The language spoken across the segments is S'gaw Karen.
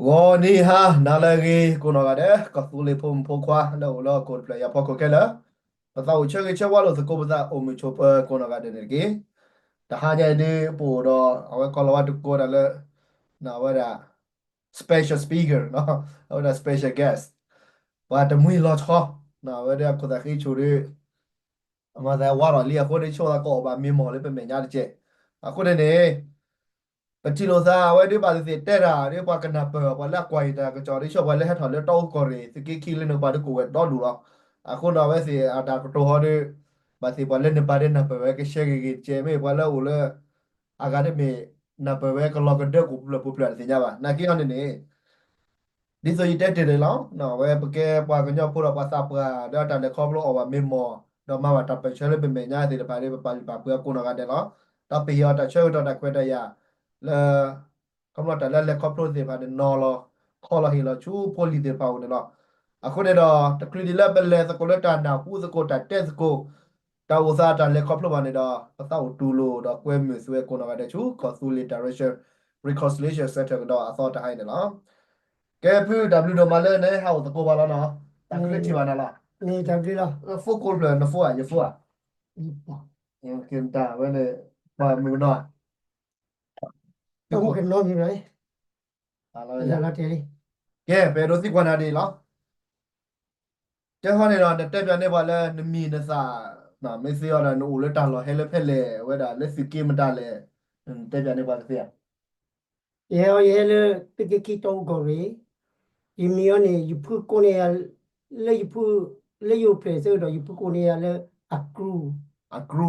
ဂီၤနံၤဟါနၤလၢအဂ့ၤ ကိးနီၢ်ဂၤဒဲး ကီၢ်သူလ့ၤဖိမုၣ်ဖိခွါလၢအိၣ်လၢဟီၣ်ခိၣ်တဖျၢၣ်ညါဖီခိၣ်ခဲလၢာ်, ပသးအိၣ်ဆၢဂ့ၤဆၢဝါလိာ်သကိးပသး အိၣ်မုာ်ဆိးပၢၤကိးနီၢ်ဂၤဒဲးန့ၣ်တက့ၢ်. တဟါညါအံၤဒ်ပအိၣ်ဒီး အဝဲကီၢ်လီၤဝါတကိးဒၣ်လၢ အဝဲဒၣ် special speaker အဝဲဒၣ် special guest ပှၤတမှံၤလီၤဆီ အဝဲဒၣ်ခိၣ်သးဃ့ဆိၣ်ဒီး အမၤသးဝါထီၣ်လံအဃိန့ၣ် ဆိၣ်သးကအီၣ်ဘၣ်မ့ၢ်မီၢ်လၢပမဲာ်ညါတက့ၢ်. အဃိန့ၣ်န့ၣ် ပထံၣ်လိာ်သးအဝဲဒ်ဘၣ်သ့ၣ်သ့ၣ်တဲတၢ် ဒ်ပှၤကနၢ်ပၢၢ် ပှၤလၢအကွၢ်ယတၢ်ကစီၣ် ဒ်ဆိပှၤလၢဟဲထီၣ်လၢတီအူကီၢ်ရ့ၣ် သုးက့ခံလၢနကပၤဒ်ကိးဝဲဒီဒူၣ်လီၤ. အဃိန့ၣ် အဝဲသ့ၣ်အတၢ်ကတိၤဟီဒ် ဘၣ်သ့ၣ်ပှၤလၢနပၤဒ်နၢ်ပၢၢ်ဝဲကဆှဲဂ့ၤဂ့ၤတက့ၢ်. မ့ၢ်ပှၤလၢအိၣ်လၢ အဂၤဒ်မ့ၢ် နၢ်ပၢၢ်ဝဲကလီၤကဒၢကိးဖျၢၣ်ပူၤဖျၢၣ်တသ့ၣ်ညါဘၣ်. နာ်က့ဟီန့ၣ်န့ၣ် ဒ်သိးယတဲတ့ၢ်န့ၣ်လီၤ. အဝဲပကဲပှၤကညီဖိဒီးပှၤသးပှၢ်ဒီးတၢ်လဲၤခီဖျိအီၣ်ဘၣ်မ့ၢ်မီၢ် ဒီးမၤဘၣ်တၢ်ပၢၢ်ဆၢလၢပမဲာ်ညါသ့ၣ်တဖၣ်ဒီး ပပာ်လုၢ်ပာ်ပှ့ၤအကိးနီၢ်ဂၤဒဲးလီၤ. ဒီးပဟ့ၣ်အီၤတၢ်ဆၢကတီၢ်တၢ်ခွဲးတၢ်ယာ်လၢ ခီဖျိတၢ်လၢလဲၤခီဖျိသ့ၣ်တဖၣ်န့ၣ်နီၤလီၤ ခီလီၤဟ့ၣ်လီၤဆူဖိလံၤသ့ၣ်တဖၣ်အအိၣ်န့ၣ်လီၤ. အဃိန့ၣ်ဒီး တချုးဒ်လၢပလဲၤသကိးလၢတၢ်နၢ်ဟူသကိး တၢ်တဲသကိး တၢ်အိၣ်သးတၢ်လဲၤခီဖျိဘၣ်န့ၣ်ဒီး ပသးအိၣ်တူၢ်လိာ်ဒီးကွဲမုာ်သုဝဲကိးနီၢ်ဂၤဒဲးဆူ ကီၢ်သူလ့ၤ Direction Reconciliation Center ကဒီးအသီတဟါအံၤန့ၣ်လီၤ. ကဲဖုတၢ်ဘျုးဒိၣ်မးလၢနဟဲဟးအိၣ်သကိးပှၤလီၤနီၤ, တၢ်ကရၢထံၣ်ဘၣ်နၤလီၤ. မ့ၢ်တၢ်ဘျုးလီၤ. ဖိကိးဖျၢၣ်နဖိဧါ ယဖိဧါ, တၢ်ဝဲန့ၣ် ပှၤမုၣ်ကနီၤ ကနီၤမံၤဘၣ်, ကဲ ပအဲၣ်ဒိးသံကွၢ်နၤဒ်အံၤလီၤ. ကဲဟီန့ၣ်ဒီး နတဲပၠးန့ၢ်ပှၤလၢနမံၤနသၣ်, မ့ၢ်သ့အီၤဒီး နအိၣ်လၢတၢ်လီၢ်ဟဲလၢဖဲလဲၣ်ဝဲဒၣ်လၢသုးက့မတၤလဲၣ်, နတဲပၠးန့ၢ်ပှၤကသ့ဧါ. ယဟဲအီၤ ယဟဲလၢသုးက့ခံတီအူကီၢ်ရ့ၣ်, ယမံၤအီၤန့ၣ် ယဖုကိးန့ၢ်ယၤ လၢယဖု လၢယအိၣ်ဖျဲၣ်အဆၢကတီၢ် ယဖုကိးန့ၢ်ယၤလၢအကြူ, အကြူ,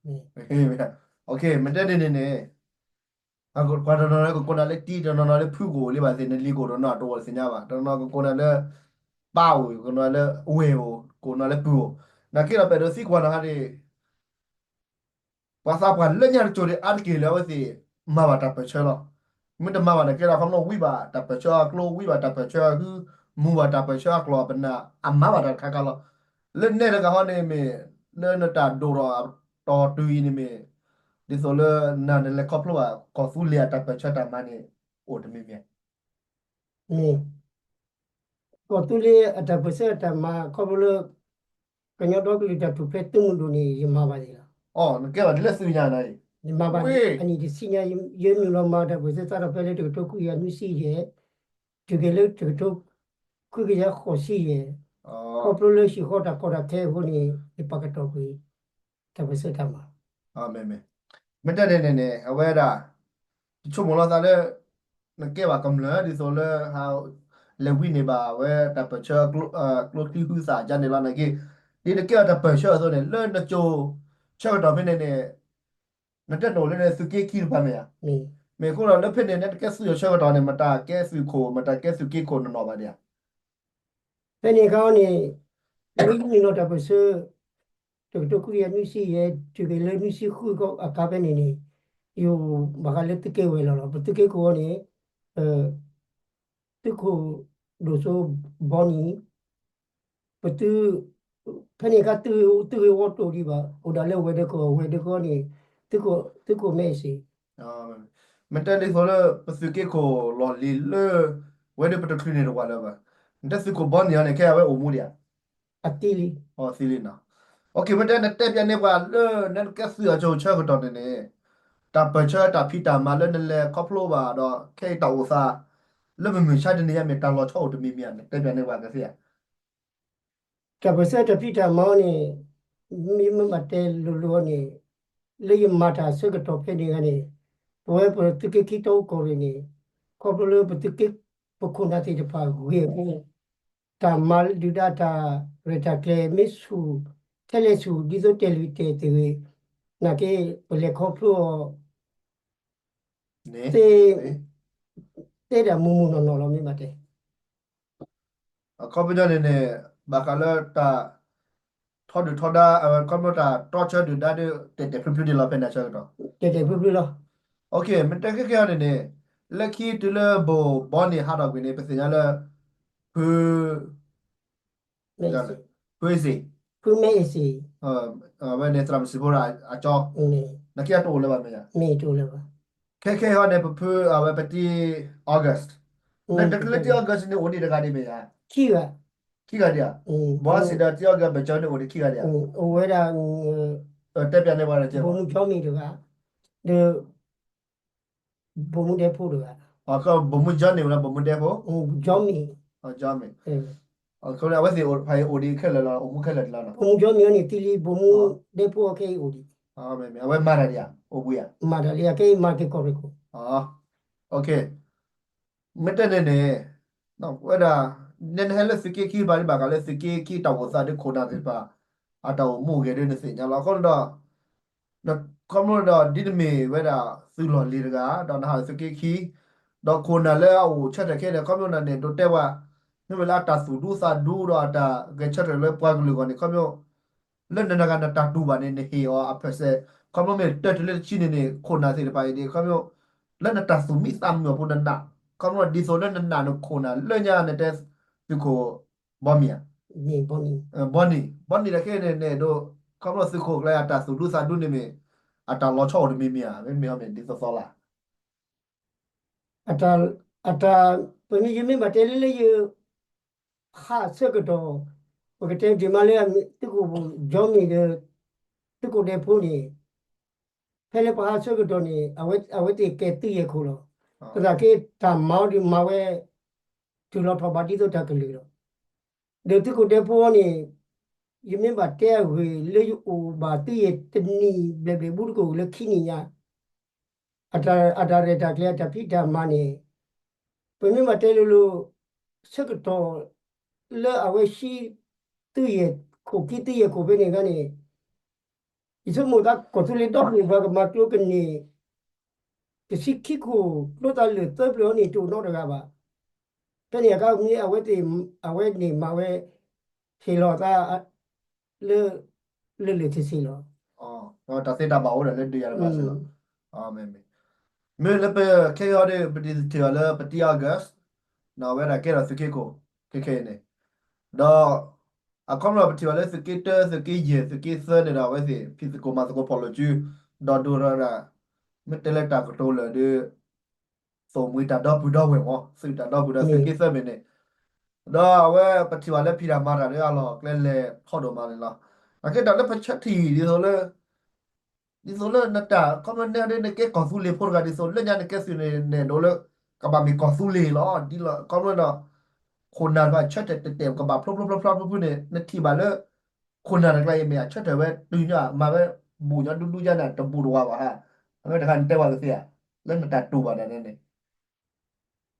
မ့ၢ်တဲဒ်န့ၣ်န့ၣ် ပှၤတနီၤနီၤကကိးနၤလၢတံၤ တနီၤနီၤလၢဖုကအိၣ်လံဘၣ်သ့ၣ် နလံၤကအိၣ်တနီၤတအိၣ်သ့ၣ်ညါဘၣ်, တနီၤနီၤကကိးနၤလၢ ပၢ်အိၣ် ကကိးနၤလၢဝဲၢ်အိၣ် ကိးနၤလၢပုၢ်အိၣ်, နာ်က့ဒီးပအဲၣ်ဒိးသံကွၢ်နၤဟါန့ၣ် ပှၤသးပှၢ်လၢညါတကၠိၤဒ်အါတက့ၢ်လၢအဝဲသ့ၣ် မၤဘၣ်တၢ်ပၢၢ်ဆၢလီၤ. မ့ၢ်တမၤဘၣ်နာ်က့ဒီး ခီဖျိဝံဘၣ်တၢ်ပၢၢ်ဆၢအကျိ ဝံဘၣ်တၢ်ပၢၢ်ဆၢအဟု မူဘၣ်တၢ်ပၢၢ်ဆၢအကျိၤအပနၢ် အမၤဘၣ်တၢ်တခါခါလီၤ. လၢနဲတဂၤဟီန့ၣ်မ့ၢ် လၢနတၢ်ဒိၣ်ထီၣ်အတီၤတုၤအံၤန့ၣ်မ့ၢ် ဒ်သိးလၢနၤနလဲၤခီဖျိဘၣ် ကီၢ်သူလ့ၤအတၢ်ပၢၢ်ဆၢတၢ်မၤန့ၣ် အိၣ်တမံၤမံၤ မ့ၢ် ကီၢ်သူလ့ၤအတၢ်ပၢၢ်ဆၢအတၢ်မၤ ခီဖျိလၢ ကညီဒီကလုာ်တၢ်ထူၣ်ဖျဲးသုးမုၢ်ဒိၣ်န့ၣ် ယမၤဘၣ်န့ၣ်လီၤ. နကဲဘၣ်ဒ်လဲၣ်သုးညါနၤအံၤ ယမၤဘၣ်န့ၣ် အနံၣ်တဆံညါ ယဲနုာ်လီၤမၤတၢ်ပၢၢ်ဆၢစးထီၣ်ဖဲလၢတကထိခွံကယၤနွံဆံယဲၢ် တုၤက့ၤလၢတကထိခွံကယၤဃိးဆံယဲၢ် ခီဖျိလၢဟံၣ်ဃီတၢ်ကီတၢ်ခဲအဃိန့ၣ် ယပာ်ကတီၢ်ကွံာ် တၢ်ပၢၢ်ဆၢတၢ်မၤ မ့ၢ်တဲန့ၣ်န့ၣ်န့ၣ် အဝဲဒၣ် ယဆိကမိၣ်လီၤသးလၢ နကဲဘၣ်ကမျၢၢ်ဒ်သိးလၢ လဲၤဝံန့ၢ်ဘၣ်ဝဲတၢ်ပၢၢ်ဆၢ ကျိချံဃုသၣ်အကါန့ၣ်လီၤ. နာ်က့ ဒ်နကဲဘၣ်တၢ်ပၢၢ်ဆၢအသိးန့ၣ် လၢနကၠိဆၢကတီၢ်ဖဲန့ၣ်န့ၣ် နတၢ်နအိၣ်လၢနသုးက့ခံတပၤမ့ၢ်ဧါ. မ့ၢ်အဃိဒီးလၢဖဲန့ၣ် နတကဲသုးအဆၢကတီၢ်န့ၣ် မတၤကဲသုးခိၣ် မတၤကဲသုးက့ခိၣ်နနီၢ်ဘၣ်ဒံးဧါ. ဖဲန့ၣ်အခါန့ၣ် လၢယနုာ်လီၤတၢ်ပၢၢ်ဆၢ တကထိခွံကယၤနွံဆံယဲၢ် တုၤက့ၤလၢနွံဆံဃုအခါဖဲန့ၣ်န့ၣ် ယအိၣ်ဘၣ်ဃးလၢသုးက့ဝဲၤလီၤလီၤ. ပသုးက့ခိၣ်အံၤန့ၣ် သုးခိၣ်ဒိၣ်စိဘီနံၤ ပသု ဖဲန့ၣ်အခါ သုးဂ့ၤဝီတအိၣ်ဒံးဘၣ် အိၣ်ဒၣ်လၢဝဲၤဒၢးကီၢ် ဝဲၤဒၢးကီၢ်န့ၣ် သုးခိၣ်မဲအ့ၣ်စ့ၣ် မ့ၢ်တဲဒ်သိးလၢ ပသုးက့ခိၣ်လီၢ်လံၤလၢ ဝဲဒၣ်ပတချုးန့ၢ်တဝၢ်လၢၤဘၣ်. နတဲသုးခိၣ်ဘီနံၤအံၤန့ၣ် ခဲအံၤအဝဲအိၣ်မူဒံးဧါ. အသံလံ. မ့ၢ်တဲနတဲပျးန့ၢ်ပှၤလၢ နကဲသုးအကၠိၤဆၢကတီၢ်န့ၣ်န့ၣ် တၢ်ပၢၢ်ဆၢတၢ်ဖံးတၢ်မၤလၢနလဲၤခီဖျိဘၣ်ဒီး ခဲအံၤတၢ်အိၣ်သး လၢမုၢ်မဆါတနံၤညါမ့ၢ်တၢ်လီၤဆီအိၣ်တမံၤမံၤဧါ နတဲပျးန့ၢ်ပှၤကသ့ဧါ. တၢ်ပၢၢ်ဆၢတၢ်ဖံးတၢ်မၤန့ၣ် မ့ၢ်မ့ၢ်ဘၣ်တဲလိၤလိၤန့ၣ် လၢယမၤတၢ်ဆၢကတီၢ်ဖဲန့ၣ်ဂၤန့ၣ် ပဝဲပသုးက့ခံတီအူကီၢ်ရ့ၣ်န့ၣ် ခီဖျိလၢပသုးက့ ပခိၣ်နၢ်သ့ၣ်တဖၣ်ဂ့ၤအဃိ တၢ်မၤဒုၣ်ဒါတၢ်ရဲၣ်တၢ်ကျဲၤမ့ၢ်ဆူၣ် ထဲလဲၣ်ဆူၣ် ဒ်သိးတဲာ်လွံၢ်တဲာ်သ့ၣ်ဂ့ၤ နာ်က့ ပလဲၤခီဖျိအီၤ သ့ တဲဒၣ်မုၢ်မုၢ်နီၢ်နီၢ်လီၤ မ့ၢ်ဘၣ်တဲ အခီပညီန့ၣ်န့ၣ် ဘၣ်ဃးလၢတၢ် ထီဒုၣ်ထီဒါ အခီပညီတၢ်တီဆၢဒုၣ်ဒါဒီး တဲာ်တဲာ်ဖျုးဖျုးဒံးလီၤဖဲန့ၣ်ဆၢကတီၢ် မ့ၢ်တဲခဲကဲအီၤန့ၣ်န့ၣ် လၢခံတုၤလၢဘိၣ်ဘီန့ၣ်ဟးထီၣ်ကွံာ်န့ၣ် ပသ့ၣ်ညါလၢ ဖု ဖု ဖုမဲအ့ၣ်စ့ၣ် အဝဲန့ၣ် သရၣ်မုၣ်စံးဖိတၢ်အကၠီ နာ်က့အတအိၣ်လၢၤဘၣ်မ့ၢ်ဧါ မ့ၢ်တအိၣ်လၢၤဘၣ် ခဲခဲအံၤန့ၣ် ပဖုအဝဲပတံၤ August လၢတချုးလၢတံ August န့ၣ်အိၣ်ဒံးတဂၤဒံးမ့ၢ်ဧါ, ခံဂၤ, ခံဂၤဒံးဧါ, ဘၣ်စံးဒီးတံ August ပကၠီန့ၣ်အိၣ်ဒံးခံဂၤဒံးဧါ, အိၣ်ဝဲဒၣ်, တဲပျးန့ၢ်ပှၤ, ဗိုလ်မှူးကၠီမ့ၢ်တဂၤ, ဒီး ဗိုလ်မှူးဒဲဖိတဂၤ, ဗိုလ်မှူးကၠီန့ၣ်ဝဲဒၣ် ဗိုလ်မှူးဒဲဖိ, ကၠီမ့ၢ်, ကၠီမ့ၢ်, အဝဲသ့ၣ်အိၣ်ဖဲအံၤအိၣ်ဒံးခဲလၢာ်လီၤ, အိၣ်မူခဲလၢာ်တလီၤနီၤ, ဗိုလ်မှူးကၠီမ့ၢ်အီၤန့ၣ် သံလံ, ဗိုလ်မှူးဒဲဖိအီၤခဲအံၤအိၣ်ဒံး, အဝဲမၤတၢ်ဒံးဧါ, အိၣ်ဘှံးဧါ, မၤတၢ်လံ အခဲအံၤမၤက့ၤကီၢ်ရ့ၣ်ခိၣ်, မ့ၢ်တဲန့ၣ်န့ၣ်, ဝဲဒၣ်, နဲနဟဲလၢသုးက့ခံဘၣ်ဒံးဘၣ်ဃးလၢသုးက့ခံတၢ်အိၣ်သးဒီးခိၣ်နၢ်သ့ၣ်တဖၣ် အတၢ်အိၣ်မူအိၣ်ဂဲၤဒ်နသ့ၣ်ညါလီၤ. အဃိန့ၣ်ဒီး ခီဖျိဒီးဒ်နမ့ၢ်ဝဲဒၣ်သုးလီၢ်လံၤတဂၤ ဒီးနဟးသုးက့ခံ, ဒီးခိၣ်နၢ်လၢအအိၣ်ဆၢထၢၣ်ခဲအံၤန့ၣ် ခီဖျိန့ၣ်န့ၣ် ဒိးတဲဝဲ, မ့မ့ၢ်လၢအတၢ်သူၣ်ဒူသးဒူဒီးအတၢ်ဂဲၤဆၢထၢၣ်လၢပှၤကလုာ်အဂီၢ်န့ၣ် ခီဖျိ လၢနဂၤနတၢ်တူၢ်ဘၣ်န့ၣ် နဟ့ၣ်အီၤအ percent, ခီဖျိမ့ၢ်တၢတုၤလၢတဆံန့ၣ်န့ၣ် ခိၣ်နၢ်သ့ၣ်တဖၣ်အံၤန့ၣ် ခီဖျိ လၢနတၢ်သူၣ်မံသးမုာ်အပူၤနနး, ခီဖျိဒ်သိးလၢနနာ်နခိၣ်နၢ်လၢညါနတဲသုးခိၣ် ဘီမ့ၢ်ဧါ, ဘီနံၤ, ဘီနံၤတၢ်ခဲအံၤန့ၣ်န့ၣ်ဒီး ခီဖျိသုးခိၣ်ကျဲအတၢ်သူၣ်ဒူသးဒူန့ၣ်မ့ၢ် အတၢ်လီၤဆီအိၣ်တမံၤမံၤဧါ, မ့မ့ၢ်အီၤမ့ၢ်ဒ်သိးသိးလၢ အတၢ်, အတၢ်, ပမ့ၢ်ယမ့ၢ်ဘၣ်တဲလၢလၢယ ဟးဆၢကတီၢ်, ပကတဲဒ်မးလၢသုးခိၣ် Johnny ဒီး သုးခိၣ်ဒဲဖိန့ၣ်, ဖဲလၢပှၤဟးဆၢကတီၢ်န့ၣ် အဝဲသ့ၣ်ကဲသုးယဲၢ်ခိၣ်လီၤ. သနာ်က့တၢ်မၤအီၤဒီးမၤဝဲ တုၤလီၤထီၣ်ဘးဒ်သိးတၢ်ကလုၢ်လီၤ. ဒီးသုးခိၣ်ဒဲဖိန့ၣ် ယမ့ၢ်ဘၣ်တဲအဂ့ၢ်လၢယအိၣ်ဘၣ်သုးယဲၢ်တနံၣ်ဘျဲၣ်ဘျဲၣ်ဘူးတကိးလၢခံနံၣ်ညါ အတၢ်ရဲၣ်တၢ်ကျဲၤအတၢ်ဖံးတၢ်မၤန့ၣ်, ပမ့ၢ်ဘၣ်တဲလိၤလိၤ ဆၢကတီၢ်လၢအဝဲဆှံ သုးယဲၢ်ခိၣ် ခံသုးယဲၢ်ခိၣ်ဖဲန့ၣ်အခါန့ၣ်, ယဆိကမိၣ်သးကီၢ်သူလ့ၤဒီဘ့ၣ်ပှၤကမၤကျိကန့ၢ် တဆံခံခိၣ် ကျိသးလၢာ်သၢဖျၢၣ်အီၤန့ၣ်တအိၣ်နီတဂၤဘၣ်. ဖဲန့ၣ်အခါမ့ၢ်အဝဲသ့ၣ်, အဝဲန့ၣ်မၤဝဲ ဟ့ၣ်လီၤသး လၢ လၢာ်လၢာ်ဆ့ဆ့လီၤ. တၢ်သ့တၢ်ဘၣ်အိၣ်ဒီးလၢဒုးယၤတဘၣ်စ့ၢ်လီၤ. မ့ၢ်လၢပခဲအံၤဒီး ပထံၣ်အီၤလၢပတံ August န့ၣ် အဝဲဒၣ်ကဲထီၣ်သုးက့ခိၣ် ခဲခဲအံၤန့ၣ်, ဒီး အခီပညီပထံၣ်ဘၣ်လၢသုးက့တၢ သုးက့ယဲၢ် သုးက့သၢန့ၣ်ဒီး အဝဲသ့ၣ်ဖံးသကိးမၤသကိးဖီၣ်လိာ်စု, ဒီးဒိၣ်ထီၣ်ဒၣ်, မ့ၢ်တဲလၢတၢ်ကတိၤလၢာ်ဒီး သိၣ်မှံတၢ်ဒီပုၢ်ဒီဝဲၢ်မး သုးတၢ်ဒီပုၢ်ဒီဝဲၢ် သုးက့သၢမ့ၢ်န့ၣ်, ဒီးအဝဲပထံၣ်ဘၣ်လၢဖံးတၢ်မၤတၢ်ဒီးအလီၢ်အကျဲလဲၤထီၣ်ဒိၣ်မးန့ၣ်လီၤ. နာ်က့တၢ်လၢပဆၢထံၣ်ဒ်သိးလၢ ဒ်သိးလၢနတၢ် ခီဖျိန့ၣ်ဒီးနကဲကီၢ်သူလ့ၤဖိတဂၤ ဒ်သိးလၢညါနကဲသုးန့ၣ် နဲၣ်ဒိးလၢ ကဘၣ်မ့ၢ်ကီၢ်သူလ့ၤလီၤ. ဒ်လီၤ ခီဖျိဒီး ခိၣ်နၢ်တဖၣ်ဆၢထၢၣ်တဲာ်တဲာ် ကဘၣ်ဖျိဖျိဖျါဖျါဖုဖုန့ၣ် နထံၣ်ဘၣ်လၢ ခိၣ်နၢ်တကျါအံၤမ့ၢ်အဆၢထၢၣ်ဝဲတုၤညါ မၤဝဲဘူးညီဒူဒူယါန့ၣ် တဘူးတဝါဘၣ်ဧါ. အဝဲတခါနတဲဝဲကသ့ဧါ လၢနတၢ်တူၢ်ဘၣ်တၢ်န့ၣ်န့ၣ်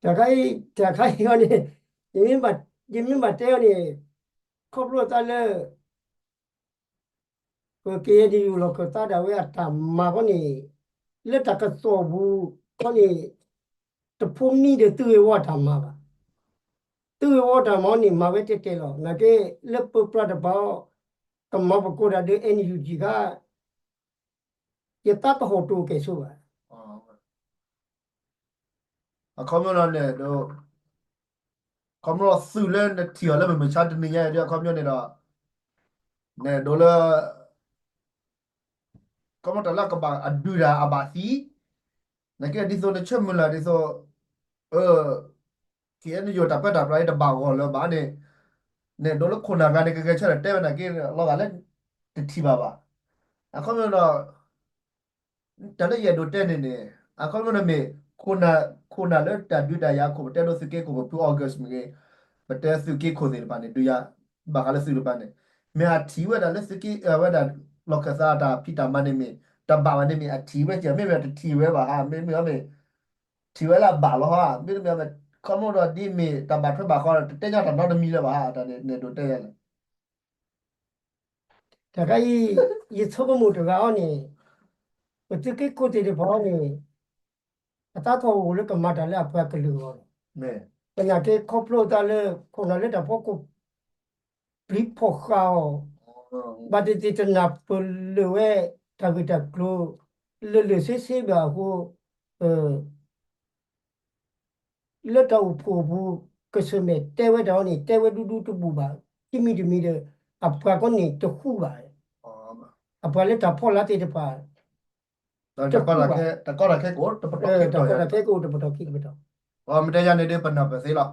တၢ်ခါအံၤ တၢ်ခါအံၤအီၤန့ၣ် ယမ့ၢ်ဘၣ်တဲအီၤန့ၣ် ခီဖျိသးလၢ ပကယဲၢ်ဒ်ယိလီၤကသးဒၣ်ဝဲ အတၢ်မၤဃီန့ၣ် လၢတၢ်ကစီၣ်ပူၤဃီန့ၣ် တဖိမံဒီးသုးဂ့ၢ်ဝီတၢ်မၤဘၣ်. သုးဂ့ၢ်ဝီတၢ်မၤန့ၣ် မၤဝဲတဲတဲလီၤ. နာ်က့ လၢပပှၤတပၤအီၤ ကမၤပကိးတၢ်ဒီး NUG ခါ ယသးကဟီၣ်တိၢ်ကဲၣ်ဆိးဘၣ်. အခီပညီန့ၣ် ခီပညီသုးလၢနထံၣ်အီၤလၢမုၢ်မဆါတနံၤညါအံၤဒီး အခီပညီန့ၣ်ဒီး နဲၣ်ဒိးလၢ ခီပညီတၢ်လၢအကဘၣ်အဒုးတၢ်အဘၣ်သံ နာ်က့ဒ်သိးနဆၢမုၢ်လၢ်ဒ်သိး အ KNU တၢ်ပၢတၢ်ပြးအံၤတဘၣ်ဂီၢ်လၢၤဘၣ်န့ၣ် နဲၣ်ဒိးလၢခိၣ်နၢ်ဂၤန့ၣ် ကဂဲၤဆၢထၢၣ်တဲဝဲနာ်က့ လီၤဂာ်လၢ တထံၣ်ဘၣ်ဘၣ်. အခီပညီဒီး တၢ်လၢယအဲၣ်ဒိးတဲန့ၣ်န့ၣ် အခီပညီန့ၣ်မ့ၢ် ခိၣ်နၢ်လၢတၢ်ဒုးတၢ်ယၤအခိၣ် ပတဲဒိးသုးက့ခိၣ် ပဖု August မ့ၢ်ဂ့ၤ ပတဲသုးက့ခိၣ်သ့ၣ်တဖၣ်န့ၣ် ဒုးယၤ ဘၣ်ဃးလၢသုးတဖၣ်န့ၣ် မ့ၢ်အထံၣ်ဝဲဒၣ်လၢသုးက့ ဝဲဒၣ် လီၢ်ခၢၣ်သးအတၢ်ဖံးတၢ်မၤန့ၣ်မ့ၢ် တဘၣ်ဘၣ်န့ၣ်မ့ၢ် အထံၣ်ဝဲကဲ မ့မ့ၢ်တထံၣ်ဝဲဘၣ်ဧါ မ့မ့ၢ်အီၤမ့ၢ် ထံၣ်ဝဲလၢအဘၣ်လီၤဧါ မ့တမ့ၢ် ခီဖျိဒီးဒ်မ့ၢ်တၢ်ဘၣ်ထွဲဘၣ်ဃးဒီး တတဲညါတၢ်နီတမံၤလၢၤဘၣ်ဧါ တၢ်န့ၣ် နဲၣ်ဒိးတဲယၤလဲၣ် တၢ်ခါအံၤ ယဆိကမိၣ်တဂၤအီၤန့ၣ် ပသုးက့ခိၣ်သ့ၣ်တဖၣ်အီၤန့ၣ် အသးထီၣ်အိၣ်လၢကမၤတၢ်လၢအပှၤကလုာ်အဂီၢ်လီၤ. သနာ်က့ခီဖျိသးလၢ ခိၣ်နၢ်လၢတၢ်ဖီခိၣ် ပျံၤဖီၣ်ဃာ်အီၤ ဘၣ်သ့ၣ်သ့ၣ်တနၢ်ပၢၢ်လၢာ်ဝဲ တၢ်ဂ့ၢ်တၢ်ကျိၤ လၢာ်လၢာ်ဆ့ဆ့ဘၣ်အဃိ လၢတၢ်အိၣ်ဖှိၣ်အပူၤ ကဆၢၣ်မဲာ်တဲဝဲတၢ်အီၤန့ၣ် တဲဝဲဒူဒူတဘူၣ်ဘၣ် ခံမံၤတမံၤဒီး အပှၤကီန့ၣ်တဃူဘၣ် အပှၤလၢတၢ်ဖီလာ်သ့ၣ်တဖၣ် တဃူဘၣ် တၢ်ကီတၢ်ခဲကအိၣ်တပတီၢ်ခံပတီၢ် တၢ်ကီတၢ်ခဲကအိၣ်တပတီၢ်ခံပတီၢ် အမ့ၢ်တဲယၤန့ၣ်ဒ်ပနၢ်ပၢၢ်သ့လီၤ.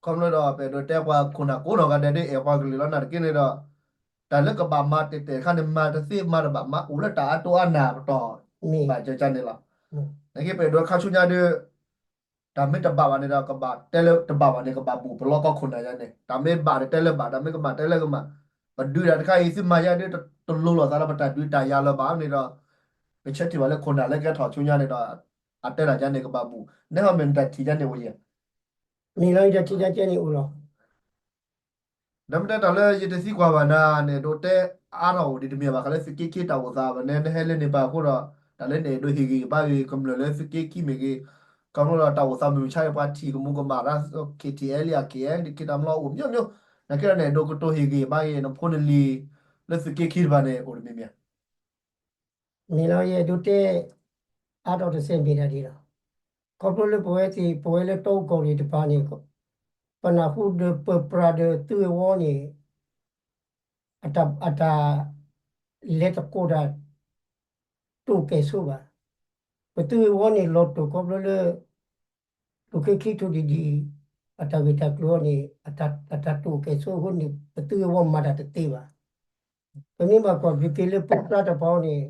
ခီဖျိဒီး ပအဲၣ်ဒိးတဲပှၤခိၣ်နၢ်ကိးနီၢ်ဂၤဒဲးဒ် အဲၣ်ပှၤကလုာ်လီၤ နာ်သက့န့ၣ်ဒီး တၢ်လၢကဘၣ်မၤတဲာ်တဲာ်တခါန့ၣ် မၤတသ့မၤတဘၣ် မၤအိၣ်လၢတၢ်အတိၢ်အနၢ်ပတီၢ် ဘၣ်ကကန့ၣ်လီၤ. နာ်သက့ပအဲၣ်ဒိးခါဆူညါဒ် တၢ်မ့ၢ်တဘၣ်ဘၣ်န့ၣ်ဒီး ကဘၣ်တဲလၢတဘၣ်ဘၣ်န့ၣ် ကဘၣ်ဘူၣ်ပလီၢ်ကီၢ်ခိၣ်နၢ်ယါန့ၣ် တၢ်မ့ၢ်ဘၣ်ဒီးတဲလၢဘၣ် တၢ်မ့ၢ်ကမၣ်တဲလၢကမၣ် ပဒုးတၢ်တခါအံၤ သုမၤယါဒ်တလိၤလိာ်သးလၢပတၢ်ဒုးတၢ်ယၤလၢၤဘၣ်န့ၣ်ဒီး ပဆၢထံၣ်ဘၣ်လၢခိၣ်နၢ်လၢကဲထီၣ်ဆူညါန့ၣ်ဒီး အတဲတၢ်ယါန့ၣ်ကဘၣ်ဘူၣ် နဲဟီမ့ၢ်နတၢ်ထံၣ်ယါန့ၣ်အိၣ်ယဲ မ့ၢ်လီၤ ယတၢ်ထံၣ်ယါကဲန့ၣ်အိၣ်လီၤ. ဒီးမ့ၢ်တဲတၢ်လၢယတသံကွၢ်ဘၣ်နၤန့ၣ် ဒိးတဲအါထီၣ်အိၣ်ဒံးတမံၤဘၣ် ဃးလၢသုးက့ခံတၢ်အိၣ်သးဘၣ်န့ၣ် နဟဲလၢန့ၣ်ပၢ်အဃိဒီး တၢ်လၢန့ၣ်ဒိးဟ့ၣ်ဂံၢ်ဘါဂ့ၤကမျၢၢ်လၢသုးက့ခံမ့ၢ်ဂ့ၤ ခီဖျိဒီးတၢ်အိၣ်သးမုၢ်မဆါအံၤပှၤထံၣ်ကမူၤကမၣ်ရၢ KTLA အ KNDO ခံတၢ်မလီအိၣ်မျိုးမျိုး နာ်က့ဒီးန့ၣ် ဒိးကတိၤဟ့ၣ်ဂံၢ်ဘါဂ့ၤနဖိနလံၤ လၢသုးက့ခံတဖၣ်န့ၣ် အိၣ်တမံၤမံၤ မ့ၢ်လီၤ ယအဲၣ်ဒိးတဲ အါထီၣ်တစဲးမ့ၢ်ဒၣ်ဒ်လီၤ. ခီဖျိလၢပဝဲသ့ၣ် ပဝဲလၢတီအူကီၢ်ရ့ၣ်တဖၣ်န့ၣ် ပနၢ်ဟူဒီးပပြးဒီးသုးဝဲၤဝီၤန့ၣ် အတၢ် အတၢ်လဲၤသကိးတၢ် တိာ်ကဲၣ်ဆိးဘၣ်. ပသုးဝဲၤဝီၤန့ၣ် လီၤတိာ်ခီဖျိလၢ သုးက့ခံထိၣ်ဒံၣ်ဒံၣ် အတၢ်ဂ့ၢ်တၢ်ကျိၤအံၤန့ၣ် အတၢ်တိာ်ကဲၣ်ဆိးအဃိန့ၣ် ပသုးဝဲၤဝီၤမၤတၢ်တသ့ဘၣ်. ပမ့ၢ်ဘၣ်ကွၢ်က့ၤလၢပပြးတဖၣ်အံၤန့ၣ်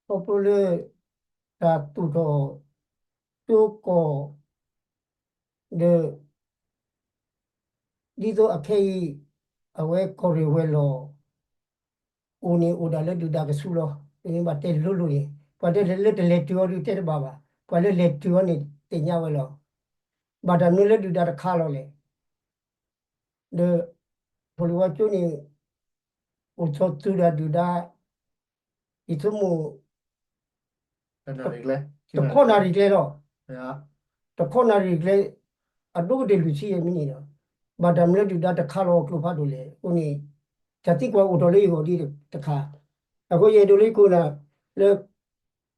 ခီဖျိလၢ တၢ်သူၣ်ထီၣ် ကၠိကီၢ် ဒီး ဒ်သိးအခဲအံၤ အဝဲကီၢ်ရ့ၣ်ဝဲၤလီၢ် အိၣ်န့ၣ်အိၣ်ဒၣ်လၢဒုၣ်ဒါကဆူလီၤ. ပမ့ၢ်ဘၣ်တဲလိၤလိၤန့ၣ် ပှၤတဲလၢတလဲၤတုၤအီၤဒုးတဲတဘၣ်ဘၣ်. ပှၤလၢလဲၤတုၤအီၤန့ၣ်သ့ၣ်ညါဝဲလီၤ. ဘၣ်တၢ်မနုၤလၢဒုၣ်ဒါတခါလီၤလဲၣ်. ဒီး ဖိလံၤဝါကၠိန့ၣ် အိၣ်ဆီၣ်သုးဒီးဒုၣ်ဒါ ယဆိကမိၣ် တခီနၣ်ရံၣ်ကျဲလီၤ. တခီနၣ်ရံၣ်ကျဲ အဒိကတၢၢ်လွံၢ်ဆံယဲၢ်မံးနံးဒီး ဘၣ်တၢ်မနုၤဒုၣ်ဒါတခါလီၤကျိဖးဒိၣ်လဲၣ်. အဃိန့ၣ် တၢ်သံကွၢ်အိၣ်ထီၣ်လၢယဂီၢ်ဒ်တခါ. အဃိယအဲၣ်ဒိးလၢယခိၣ်နၢ် လၢ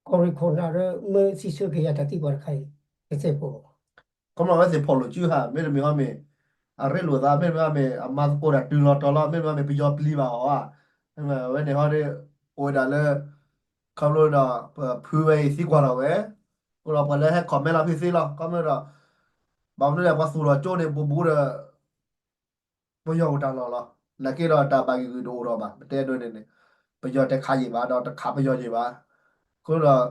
ကီၢ်ရ့ၣ်ခိၣ်နၢ်ရၢ မၢစံးဆၢက့ၤယၤတၢ်သံကွၢ်တခါအံၤ ကစဲးဖိ ခီမီဝဲသ့ၣ်ဖီၣ်လိာ်စုဟး မ့တမ့ၢ်ဟီမ့ၢ် အရ့လိာ်သး မ့တမ့ၢ်ဟီမ့ၢ် အမၤသကိးတၢ်တုၤလီၤတီၤလီၤ မ့တမ့ၢ်ဟီမ့ၢ် ပယီၤပျံၤဘၣ်အီၤဧါ. အဝဲန့ၣ်ဟီဒ် အိၣ်ဝဲဒၣ်လၢ ခီဖျိဒီး ပဖုဝဲအံၤသံကွၢ်ထီၣ်ဝဲ အိၣ်ဒီးပှၤလၢဟဲ comment လီၤဖုသ့လီၤ ခီမီဒီး ဘၣ်မနုၤလဲၣ် ပှၤသူၣ်ထီၣ်ကၠိန့ၣ် ဘူးဘူးဒီး ပယီၤအိၣ်တၢ်လီၢ်လီၤ. နာ်က့ဒီးတၢ်ဘၣ်ဂံၢ်ဂုာ်တအိၣ်ထီၣ်ဘၣ် ပတဲဒိးန့ၣ်န့ၣ် ပယီၤတခးယံာ်ဘၣ် ဒီးတခးပယီၤယံာ်ဘၣ်. အဃိဒီး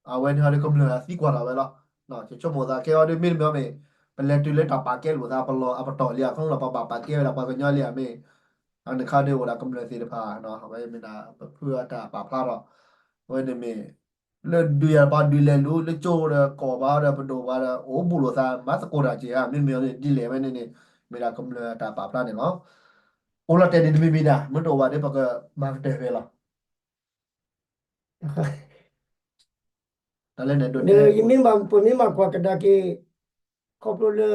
အဝဲန့ၣ်ဟီဒ်ကမျၢၢ်အသံကွၢ်ထီၣ်ဝဲလီၤ. ဆိကမိၣ်သးခဲအံၤဒ်မ့တမ့ၢ်မ့ၢ် ပလဲၤတုၤလၢတၢ်ပာ်ကဲလိာ်သးပလီၢ်အပတီၢ်လံ အခီဖျိလၢပှၤဘၣ်ပာ်ကဲဝဲဒၣ်ပှၤကညီလံဧါမ့ၢ် အန့ၣ်ခါဒ်အိၣ်ဒၣ်ကမျၢၢ်သ့ၣ်တဖၣ် အဝဲမ့ၢ်ဒၣ်ပဖုအတၢ်ပာ်ဖျါထီၣ် အဝဲန့ၣ်မ့ၢ် လၢဒုးယၤပှၤဒုးလဲၤလူၤ လၢကၠိဒီးကီၢ်ဘၣ်ဒီးပဒိၣ်ဘၣ်ဒီး အိၣ်ဘူးလိာ်သး မၤသကိးတၢ်က့ၤဧါ မ့မ့ၢ်ဒ်လဲၣ်ဝဲန့ၣ်န့ၣ် မ့ၢ်ဒၣ်ကမျၢၢ်အတၢ်ပာ်ဖျါန့ၣ်လီၤ. အိၣ်လီၤတဲာ်ဒ်တမံၤမံၤဒၣ် မ့ၢ်တအိၣ်ဘၣ်ဒီးပကမၤကတၢၢ်ဖဲလီၤ. တၢ်လၢန့ၣ်ဒိးတဲ ပမ့ၢ်မၤကွၢ်ကဒါက့ၤ ခီဖျိလၢ ယ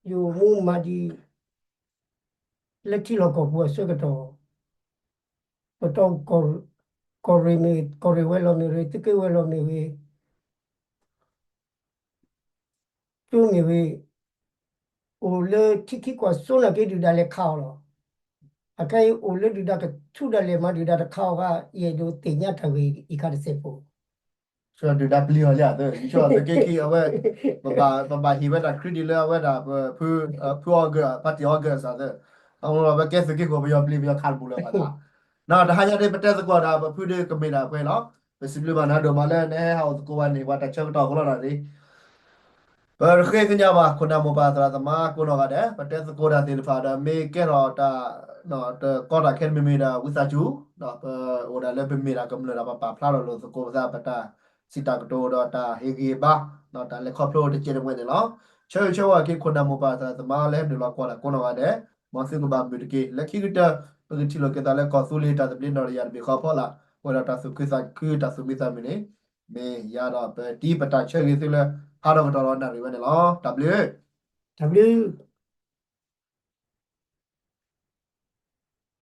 အိၣ်မူမၤဒံး လၢထံလီၢ်ကီၢ်ပူၤအဆၢကတီၢ် ပတီၢ် ကီၢ်ရ့ၣ်မ့ၢ် ကီၢ်ရ့ၣ်ဝဲၤလီၢ်မ့ၢ်ဂ့ၤ သုးက့ဝဲၤလီၢ်မ့ၢ်ဂ့ၤ ကၠိမ့ၢ်ဂ့ၤ အိၣ်လၢထံခံကွၢ်စိနာ်က့ဒုၣ်ဒါလဲၤခးအီၤလီၤ. အခဲအံၤအိၣ်လၢဒုၣ်ဒါကဆူၣ်ဒၣ်လဲာ်မၤဒုၣ်ဒါတခးအီၤဘၣ် ယအဲၣ်ဒိးသ့ၣ်ညါတၢ်ဂ့ၢ်အံၤခါတစဲးဖိ ဆၢဒုၣ်ဒါပျံၤအီၤလံဧါသ့ ယဆိကမိၣ်သုးက့ခံအဝဲ ပဘၣ်ဟ့ၣ်ဝဲဒၣ် credit လၢအဝဲဒၣ် ဖုအီၣ်ဂၢၢ် party အီၣ်ဂၢၢ်အစးသ့ အဝဲကဲသုးက့ခိၣ် ပယီၤပျံၤပယီၤခးတဘူၣ်လၢၤဘၣ် နီၢ်တဟါညါဒ်ပတဲသကိးဒီးပဖုဒ်ကမ့ၢ်ဒၣ်ပှဲၤလီၤ. ပစံးဘျုးဘၣ်နၤဒိၣ်မးလၢနဟဲဟးအိၣ်သကိးဝဲန့ၣ် ပှၤတၢ်ဆၢကတီၢ်ဃိလီၤနၤသ့ ပဃ့ကညးဘၣ်ခိၣ်နၢ်မိၢ်ပၢ်သရၣ်သမါကိးနီၢ်ဂၤဒဲး ပတဲသကိးတၢ်သ့ၣ်တဖၣ်ဒီးမ့ၢ်ကဲထီၣ်တၢ် တကီတၢ်ခဲတမံၤမံၤဒီးဝံသးစူၤ ပအိၣ်ဒၣ်လၢပမ့ၢ်ဒၣ်ကမျၢၢ်ဒီးပပာ်ဖျါထီၣ်လိာ်သကိးပသး ပတၢ်စံးတၢ်ကတိၤဒီးတၢ်ဟ့ၣ်ဂံၢ်ဘါ တၢ်လဲၤခီဖျိတကဲးတမှဲၤန့ၣ်လီၤ. ဆၢဂ့ၤဆၢဝါက့ၤခိၣ်နၢ်မိၢ်ပၢ်သရၣ်သမါလၢဟဲနုာ်လီၤကွၢ်တၢ်ကိးနီၢ်ဂၤဒဲး မ်သုကဘၣ်မုာ်တက့ၢ်. လၢခံကတၢၢ် ပကထံၣ်လိာ်က့ၤသးလၢကီၢ်သူလ့ၤတၢ်သဘျ့နီၢ်တယၢ်တဘ့ၣ်ဃီဖီလာ် ဝဲဒီးတၢ်သူၣ်ခုသးခုတၢ်သူၣ်မံသးမုာ်န့ၣ် မ့ၢ်ယၤဒီးပတံၤပတၢ်ဆၢဂ့ၤသုလၢ ဟးထီၣ်ကတီၢ်ဒီးနၣ်ရံၣ်ဝဲန့ၣ်လီၤ. တၢ်ဘျုး တၢ်ဘျုး